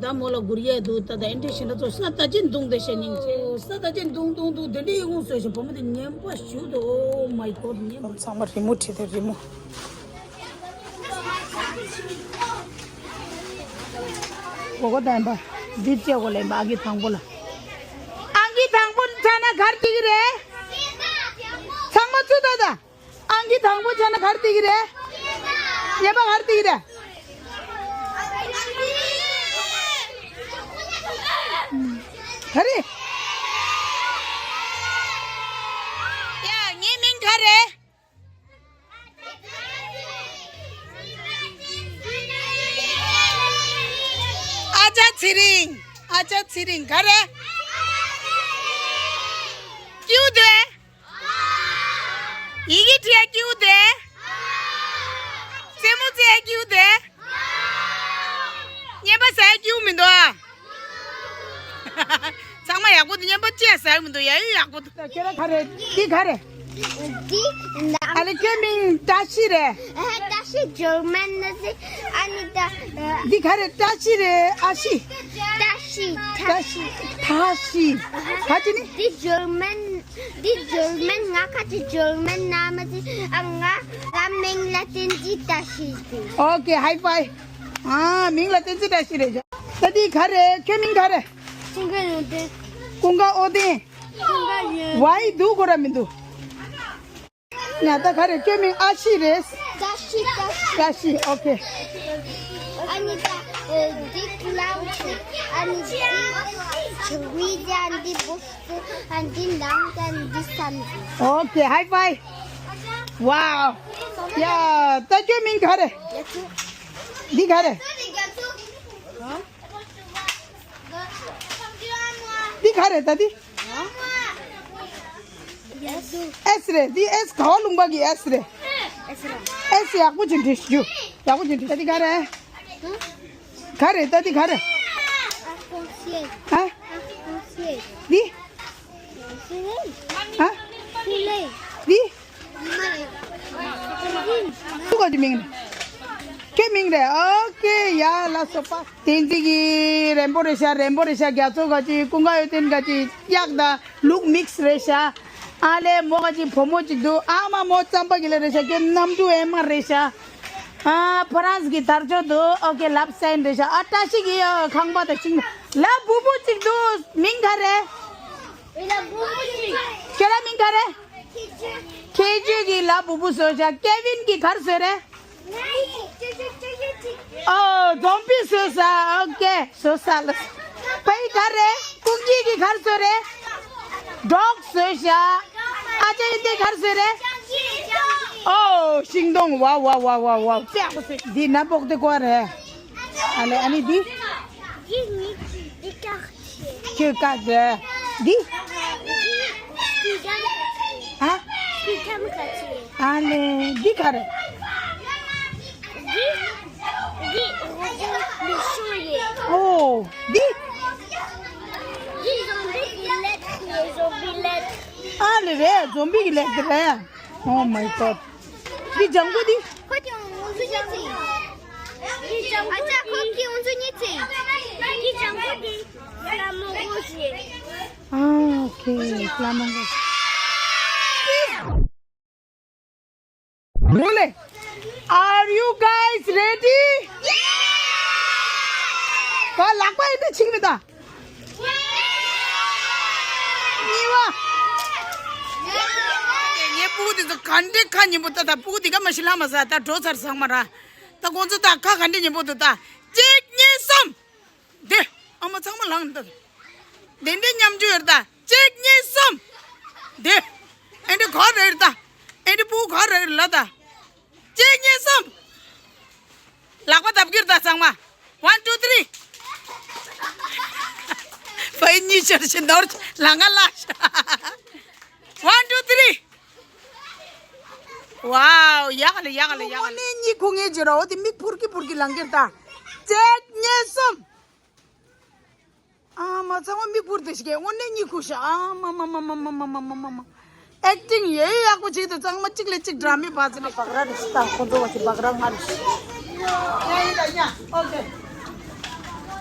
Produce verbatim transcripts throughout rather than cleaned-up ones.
ད་མོ་ལ་གུར་ཡས་འདུག་ད་ད་ཨེ་འདྲ་ཞིག་འདྲ་ཚོ་ས་ད་ཅི་འདུག་འདི་ཤེས་སྙིང་རྗེ། ས་ད་ཅི་འདུག་འདུག་འདུག་དེ་འདྲའི་ཡོང་སོ་ཞིག་བུ་མོ་དེ་ཉན་པ་ཞུ་དོ། Oh my God ཉན་པ། ཚང་མ་རི་མོ་བྲིས་ཏེ་རི་མོ། གོ་གོ་ད་ཡིན་པ། འདི་བཅས་གོ་ལེན་པ་ཨང་ཀི་དང་པོ་ལ། ཨང་ཀི་དང་པོ་ཆ་ན་གར་ཅིག་རེད། ཚང་མ་ཚུར་ལྟ་ད། ཨང་ཀི་དང་པོ་ཆ་ན་གར་ཏི་གི་རེད། ཉེ་པ་གར་ཏི་གི་རེད། ག་རེ། ཡ་ངའི་མིང་ག་རེ། ཨ་ཅག་ཚེ་རིང་། ཨ་ཅག་ཚེ་རིང་། ག་རེ། ཀྱུ་དེ། ཡི་གེ་བྲིས་ཀྱིའུ་དེ། རྩེད་མོ་རྩེ་ཀྱིའུ་དེ། ཉེས་པ་ཟ་ཀྱིའུ་མི་འདུག་ཨ། ཚང་མ་ཡག་པོ་འདུག་ཉེས་པ་ཅི་ཡང་ཟ་མི་འདུག་ཡ་ཡོ་ཡག་པོ་འདུག་ཁྱེད་རང་ག་རེ། འདི་ག་རེ། འདི་ན། ཨ་ལེ་ཁྱོད་མིང་བཀྲ་ཤིས་རེད། ཨ་བཀྲ་ཤིས་འཇར་མན་ན་ཟེར། ཨ་ནི་ད། འདི་ག་རེ། བཀྲ་ཤིས་རེད། ཨ་ཤི། བཀྲ་ཤིས། བཀྲ་ཤིས། ཐ་ཤི། ག་ཅི་ནི། འདི་འཇར་མན། འདི་འཇར་མན། ང་ཁ་ཅིག་འཇར་མན་ན་མ་ཟེར། ཨ་ང་ང་མིང་ལ་བསྟན་འཛིན་བཀྲ་ཤིས་ཟེར། ཨོ་ཀེ་ཧའི་ཕའི། ཨ་མིང་ལ་བསྟན་འཛིན་བཀྲ་ཤིས་རེད། ད་འདི་ག་རེ། ཁྱོད་མིང་ག་རེ། ཀུན་དགའ་ཡོན་ཏན། ཀུན་དགའ་བློ་ལྡན། ཀུན་དགའ་ཡོན། ཝའི་འདུག་གོ་ར་མི་འདུག་ཉ་ད་ག་རེ། ཁྱོད་མིང་ཨ་ཤི་རེད། བཀྲ་ཤིས། བཀྲ་ཤིས། བཀྲ་ཤིས། ཨོ་ཁེ། ཨ་ནི་ད་འདི་ཀླ་ཆུ། ཨ་ནི་འདི་ཆུ་བི་ཛ། འདི་བུ་སུ། ཨ་འདི་ནང་ད་འདི་སམ་འདི། ཨོ་ཁེ་ཧའི་ཕའི། ཝའོ། ཡ་ད་ཁྱོད་མིང་ག་རེ། འདི་ག་རེ། འདི་ག་རེ་ད་འདི། ཨེས་རེད། འདི་ཨེས་ག་བ་ལུང་པ་གི་ཨེས་རེད། ཨེས་ཡག་པོ་ཅིག་འབྲི་ཞུ། ཡག་པོ་ཅིག་འབྲི། ད་འདི་ག་རེ། ག་རེ་ད་འདི་ག་རེ། ཨ། འདི། ཨ། འདི། སུ་ག་གི་མིང་རེད། ཁྱོད་མིང་རེད། ཨོ་ཀེ་ཡ་ལ་སོ་པ། བསྟན་འཛིན་གྱི་རན་པོ་རེད་ཤག་རན་པོ་རེད་ཤག་རྒྱ་མཚོ་ག་ཅིག་ཀུན་དགའ་ཡོན་ཏན་ག་ཅིག་གཡག་དང་ལུག་མིག་སི་རེད་ཤག་ཨ་ལེ་མོ་ག་ཅིག་བུ་མོ་ཅིག་འདུག་ཨ་མ་མོ་རྩམ་པ་གི་ལ་རེད་ཤག་ཁྱོད་གནམ་གྲུ་ཨེ་མ་རེད་ཤག་ཨ་ཕ་རན་སི་གི་དར་ལྕོག་འདུག་ཨོ་ཀེ་ལབ་སའིན་རེད་ཤག་ཨ་བཀྲ་ཤིས་ཀྱི་ཁང་པ་དང་ཤིང་ལ་བུ་བུ་ཅིག་འདུག་མིང་ག་རེད། ཁྱེད་རང་མིང་ག་རེད། ཁྱེད་ཆོས་ཀྱི་ལ་བུ་བུ་བཟོས་ཤག་ཀེ་ཝིན་གྱིས་ག་རེ་བཟོས་རེད། ཨོ་ཛོམ་པི་བཟོས་ས། ཨོ་ཀེ་བཟོས་ས་ལ། ཕ་ཡི་ག་རེད། ཀུང་ཀི་གིས་ག་རེ་བཟོས་རེད། ཌོག་བཟོས་ཤག་ཨ་ཅག་ཡིན་དེ་ག་རེ་བཟོས་རེད། ཨོ་ཤིང་སྡོང་། ཝའོ་ཝའོ་ཝའོ་ཝའོ། འདི་ན་པོག་དེ་ཀོ་རེད། ཨ་ལེ་ཨ་ནི་འདི། ཁྱོད་ཀ་རེད། འདི། ཨ། ཨ་ལེ་འདི་ག་རེད། ཨོ་འདི། ཨ་ལེ་རེད། ཛོམ་བི་གི་ལེགས་རེད། Oh my God. འདི་ལྗང་གུ་འདི། ཁོ་ཀྱི་འོང་ཚུ་ཉི་ཚེ། ཨ་ཅག་ཁོ་ཀྱི་འོང་ཚུ་ཉི་ཚེ། འདི་ལྗང་གུ་འདི། ཨ་ཨོ་ཁེ། ཀླ་མོ་གོ། ཨོ་ལེ། Are you guys ready? ག་ལག་པ་ཡིན་ན་ཆིག་མི་ད། གཉིས་པ། ངའི་སྤུ་གུ་དེ་ཚོ་ག་འདྲའི་ཁ་ཉན་པོ་ད། ད་སྤུ་གུ་དེ་ག་མ་ཤི་ལ་མ་ཟ། ད་འགྲོ་ཚར་ཚང་མ་ར། ད་ཁོང་ཚོ་ད་ཁ་ག་འདྲའི་ཉན་པོ་འདུག་ད། གཅིག་གཉིས་གསུམ། དེ་ཨ་མ་ཚང་མ་ལངས་ད། དེ་འདྲའི་མཉམ་འཇུག་ཡོད་ད། གཅིག་གཉིས་གསུམ། དེ་ཨེ་འདྲའི་ག་རེ་ཡོད་ད། ཨེ་འདྲའི་སྤུ་གུ་ག་རེ་ཡོད་ལ་ད། གཅིག་གཉིས་གསུམ། ལག་པ་བརྡབ་ཀྱི་རེད་ད་ཚང་མ། One, two, three. ཕ་ཡི་གཉིས་ཆར་ཞིག་ནོར་ལ་ང་ལ་ཤ། One, two, three. Wow. ཡག་ལ་ཡག་ལ་ཡག་ལ། དངོས་གནས་གཉིད་ཁུག་ངེས་ཀྱི་ར། འོ་དེ་མིག་ཕུར་གི་ཕུར་གི་ལངས་ཀྱི་རེད་ད། གཅིག་གཉིས་གསུམ། ཨ་མ་ཚང་མ་མིག་ཕུར་དེ་ཞིག་གི་དངོས་གནས་གཉིད་ཁུག་ཤག་ཨ་མ་མ་མ། ཨེག་ཊིང་ཡོད་ཡག་པོ་བྱེད་དུ་ཚང་མ་གཅིག་ལས་གཅིག་འདྲ་མི་བ་ཚེ་ནས་བག་ར་རེ་ཞིག་དང་ཁོང་ཚོ་བ་ཞིག་བག་ར་ང་རེ་ཞིག་ཡ་ཡིན་ད་ཉ། ཨོ་ཀེ།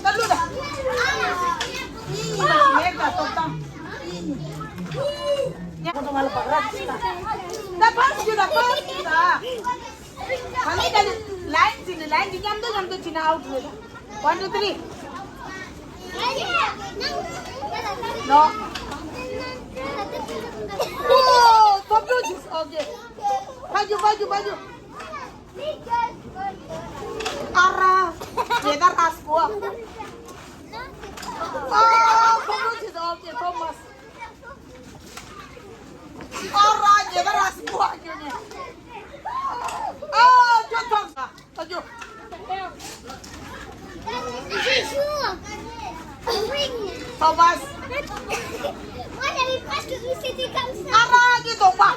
ད་ལུ་ད། ད་ཕར་ཞུ་ད་ཕར་ཞུ་ད། གང་ལྟར་ལའིན་ཟིན་ནས་ལའིན་གྱི་མཉམ་དུ་མཉམ་དུ་བྱས་ན་ཨའུ་ཊི་རེད། One, two, three. No. Oh, top two is okay. Baju, baju, baju. Ara, kita rasku. Oh, top two is okay, Thomas. Ara, kita rasku aja nih. Oh, Thomas. Ayo. Thomas. Ara, ni Thomas.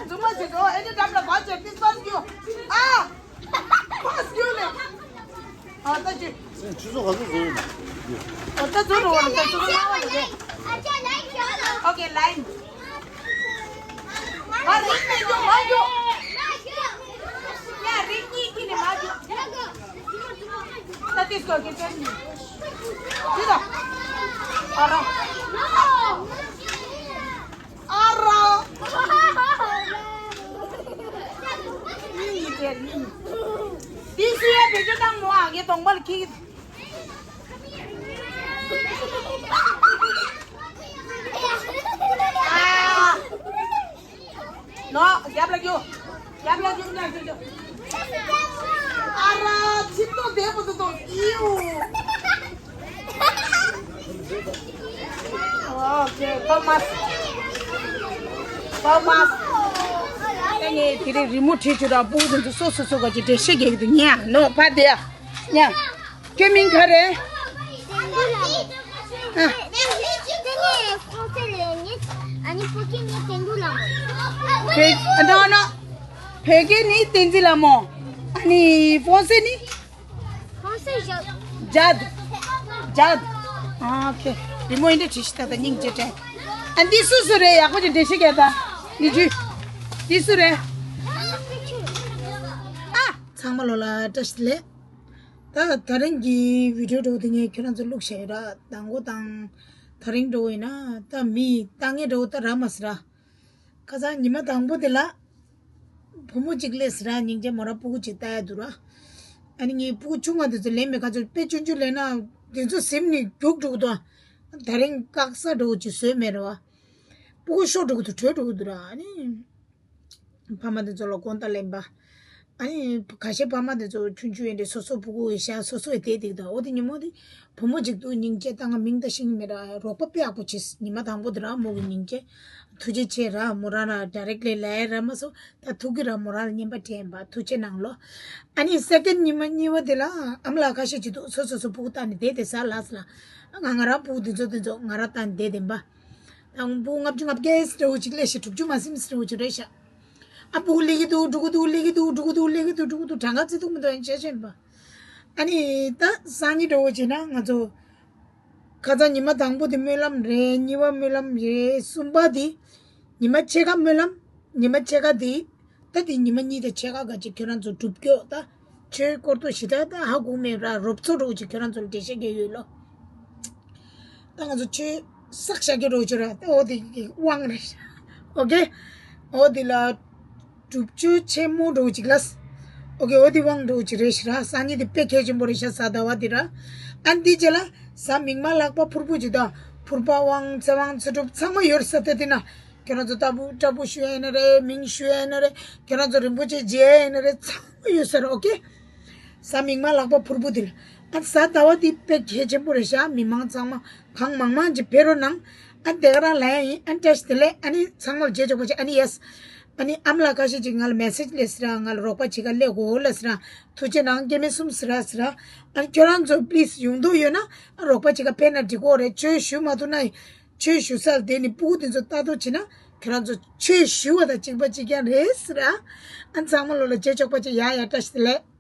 Thomas, oh, ini dapat baca, this one you. Ah. Pass you le. Ah, thank you. ཁྱེད་ཚོ་ག་ཚོད་བཟོས་ཡོད་ན། ཨོ་ད་ཚོད་རོགས་ལ་ད་ཚོད་རོགས་ལ་ལ་ལ། Okay, line. ཨ་རིག་གནས་ཀྱི་མ་འཇོག་ཡ་རིག་གནས་ཀྱི་ནས་མ་འཇོག་ད་དེ་སོ་གི་ཅན་ནི་དེ་ད་ཨ་ར། ཨ་ར། ཡིན་ཡིན་དེ་ཡིན། དེ་སུ་ཡ་བེད་སྤྱོད་བཏང་མོ་ཨ་ངའི་གདོང་པ་ལ་ཁྱི། ཨ། ནོ། རྒྱབ་ལ་རྒྱུག་རྒྱབ་ལ་རྒྱུག་རྒྱབ་རྒྱུག་ཨ་ར། ཆིབས་ཏོ་བདེ་པོ་འདུག་ཏོ། ཨིའུ། ཨོ་ཁེ། ཐོ་མཱས། ཐོ་མཱས། ཨ་ནི་དེ་རིང་རི་མོ་བྲིས་བཅུག་ར། སྤུ་གུ་དེ་ཚོ་སོ་སོ་སོ་ག་ཅིག་འགྲེལ་བཤད་རྒྱག་གི་འདུག་ཉན་ནོ། ཕ་དེ་ཡ་ཉན། ཁྱོད་མིང་ག་རེ། ཨ། ཨ་ནི་ཕོ་ཁྱི་ནི་བསྟན་འཛིན་ལྷ་མོ། བོད། ཨ་ནོ་ཨ་ནོ། བོད་སྐད་ནི་བསྟན་འཛིན་ལྷ་མོ། ཨ་ནི་ཧྥོན་སེ་ནི། ཧྥོན་སེ་ཇཱད། ཇཱད། ཇཱད། ཨ་ཁེ། རི་མོ་ཡིན་འདྲ་བྲིས་ཤི་ད་ད་སྙིང་རྗེ་དྲན། ཨ་འདི་སུ་སུ་རེད། ཡག་པོ་ཅིག་འགྲེལ་བཤད་རྒྱག་ད། མི་ཇུ། འདི་སུ་རེད། ཨ། ཚང་མ་ལོ་ལ་བཀྲ་ཤིས་བདེ་ལེགས། ད་ད་རིང་གི་བི་ཌིའོ་འདྲ་བོ་དེ་ངས་ཁྱོད་རང་ཚོ་བླུགས་བཞག་ཡོད་ར། དང་པོ་དང་། ད་རིང་འདྲ་བོ་ཡིན་ན་ད་མི་ལྟ་མཁན་འདྲ་བོ་ད་རག་མ་སོང་ར། ཁ་སང་ཉི་མ་དང་པོ་དེ་ལ། བུ་མོ་གཅིག་སླེབས་སོང་ར། སྙིང་རྗེ་མོ་ར་སྤུ་གུ་གཅིག་ལྟ་ཡ་འདུག་ར། ཨ་ནི་ངས་སྤུ་གུ་ཆུང་བ་དེ་ཚོ་ལེན་མེད། ཁ་ཚོད་དཔེ་ཆུང་ཆུང་ལེན་ན་དེ་ཚོ་གཟིམ་ནས་རྒྱུག་འགྲོ་གི་འདུག་ད་རིང་བཀག་ས་འདྲ་བོ་ཅིག་བཟོས་མེད་ར་བ། སྤུ་གུ་ཤོར་འགྲོ་གི་འདུག་བྲོས་འགྲོ་གི་འདུག་ར། ཨ་ནི། ཕ་མ་དེ་ཚོ་ལ་དགོངས་དག་ལེན་པ། ཨ་ནི་ཁ་ཤས་ཕ་མ་དེ་ཚོ་ཆུང་ཆུང་ཡིན་དུས་སོ་སོ་སྤུ་གུ་ཡི་ཤ་སོ་སོ་ཡི་དེ་སྡིག་དང་། འོ་དེ་ཉིན་མོ་དེ་བུ་མོ་གཅིག་འདུག་སྙིང་རྗེ་ད་ང་མིང་ད་ཤེས་ཀྱི་མེད་ར། རོགས་པ་དཔེ་ཡག་པོ་བྱས། ཉི་མ་དང་པོ་དེ་ར་མོ་གི་སྙིང་རྗེ། ཐུགས་རྗེ་ཆེ་ར། མོ་རང་ལ་ཌའི་རེག་ལི་ལབ་ཡ་རག་མ་སོང་། ད་ཐུག་གི་ར། མོ་རང་ལ་རྔན་པ་སྤྲད་ཡིན་པ། ཐུགས་རྗེ་གནང་ལོ། ཨ་ནི་སེ་ཀེན་ཌི་ཉི་མ་གཉིས་པ་དེ་ལ་ཨ་མ་ལགས་ཁ་ཤས་ཅིག་འདུག་སོ་སོ་སོ་སྤུ་གུ་བལྟས་ནས་བསྡད་བསྡད་ས་ལ་ས་ལ། ང་ང་རང་སྤུ་གུ་འདི་ཚོ་འདི་ཚོ་ང་རང་བལྟས་ནས་བསྡད་བསྡད་ཡིན་པ། དང་པོ་ལྔ་བཅུ་ང་བརྒྱད་ཟེར་འདྲ་བོ་ཅིག་སླེབས་ཤག་དྲུག་ཅུ་མ་ཟིན་ཟེར་འདྲ་བོ་ཅིག་རེད་ཤག་ཨ་སྤུ་གུ་སླེབས་ཀྱི་འདུག་འགྲོ་གི་འདུག་སླེབས་ཀྱི་འདུག་འགྲོ་གི་འདུག་སླེབས་ཀྱི་འདུག་འགྲོ་གི་འདུག་གྲངས་ཀ་བརྩི་ཐུབ་མི་འདུག་ཡང་བྱས་བྱས་ཡིན་པ། ཨ་ནི་ད་སང་ཉིན་འདྲ་བོ་བྱས་ན་ང་ཚོ་ཁ་སང་ཉི་མ་དང་པོ་དེ་སྨོན་ལམ་རེད། གཉིས་པ་སྨོན་ལམ་རེད། གསུམ་པ་དེ་ཉི་མ་ཕྱེད་ཀ་སྨོན་ལམ། ཉི་མ་ཕྱེད་ཀ་དེ། ད་དེ་ཉི་མ་གཉིས་དང་ཕྱེད་ཀ་ག་ཅིག་ཁྱོད་རང་ཚོ་སྒྲུབ་སྐྱོར་ད། ཆོས་སྐོར་ཐོག་ཞེ་དྲག་ད་ཧ་གོ་མེད་ར། རོབ་ཚོ་འདྲ་བོ་ཅིག་ཁྱོད་རང་ཚོ་ལ་འགྲེལ་བཤད་རྒྱག་ཡོད་ལོ། ད་ང་ཚོ་ཆོས་བསགས་བཞག་རྒྱུ་འདྲ་བོ་ཅིག་ར། ད་འོ་དེ་གི་དབང་རེད། ཨོ་ཁེ། འོ་དེ་ལ་སྒྲུབ་མཆོད་ཆེན་མོ་འདྲ་བོ་ཅིག་ལ། ཨོ་ཁེ། འོ་དེ་དབང་འདྲ་བོ་ཅིག་རེད་ཤག་ར། སང་ཉིན་དེ་དཔེ་གལ་ཆེན་པོ་རེད་ཤག་གཟའ་ཟླ་བ་དེ་ར། ཨ་འདི་རྗེས་ལ་གཟའ་མིག་དམར་ལྷག་པ་ཕུར་བུ་ཅིག་དང་། ཕུར་པ་དབང་ཚེ་དབང་ཚེ་སྒྲུབ་ཚང་མ་ཡོད་ས་ད་དེ་ན། ཁྱེད་རང་ཚོ་ལྟ་བུ་ལྟ་བུ་ཞུ་ཡ་ཡིན་ན་རེད། མིང་ཞུ་ཡ་ཡིན་ན་རེད། ཁྱེད་རང་ཚོ་རིན་པོ་ཆེ་མཇལ་ཡ་ཡིན་ན་རེད། ཚང་མ་ཡོད་ས་རེད། ཨོ་ཁེ། གཟའ་མིག་དམར་ལྷག་པ་ཕུར་བུ་དེ་ལ། ཨ་གཟའ་ཟླ་བ་དེ་དཔེ་གལ་ཆེན་པོ་རེད་ཤག་མི་མང་ཚང་མ་གང་མང་མང་ཅིག་ཕེབས་རོགས་གནང་། ཨ་དེ་ག་རང་ལ་ཡ་ཡིན། ཨ་བཀྲ་ཤིས་བདེ་ལེགས། ཨ་ནི་ཚང་མ་ལ་རྗེས་ཆོག་པ་ཅིག་ཨ་ནི་ཡེས། ཨ་ནི་ཨ་མ་ལགས་ཁ་ཤས་ཅིག་ང་ལ་མེ་སེ་ཇི་སླེབས་ཟེར་ར། ང་ལ་རོགས་པ་བྱེད་ག་སླེབས་དགོས་ལབ་ཟེར་ར། ཐུགས་རྗེ་གནང་། སྐྱེ་དམན་གསུམ་ཟེར་ར་ཟེར་ར། ཨ་ནི་ཁྱོད་རང་ཚོ་པི་ལི་སི་ཡོང་འདོད་ཡོད་ན་རོགས་པ་བྱེད་ག་ཕེབས་ན་འགྲིག་གི་རེད། ཆོས་ཞུ་མ་ཐུབ་ན་ཡིན། ཆོས་ཞུ་སར་དེ་ནི་སྤུ་གུ་དེ་ཚོ་ལྟ་རྟོག་བྱེད་ན་ཁྱོད་རང་ཚོ་ཆོས་ཞུ་བ་དང་གཅིག་པ་གཅིག་རྐྱང་རེད་ཟེར་ཨ། ཨ་ཚང་མ་ལོ་ལ་རྗེས་ཆོག་པ་ཅིག་ཡ་ཡ་བཀྲ་ཤིས་བདེ་ལེགས།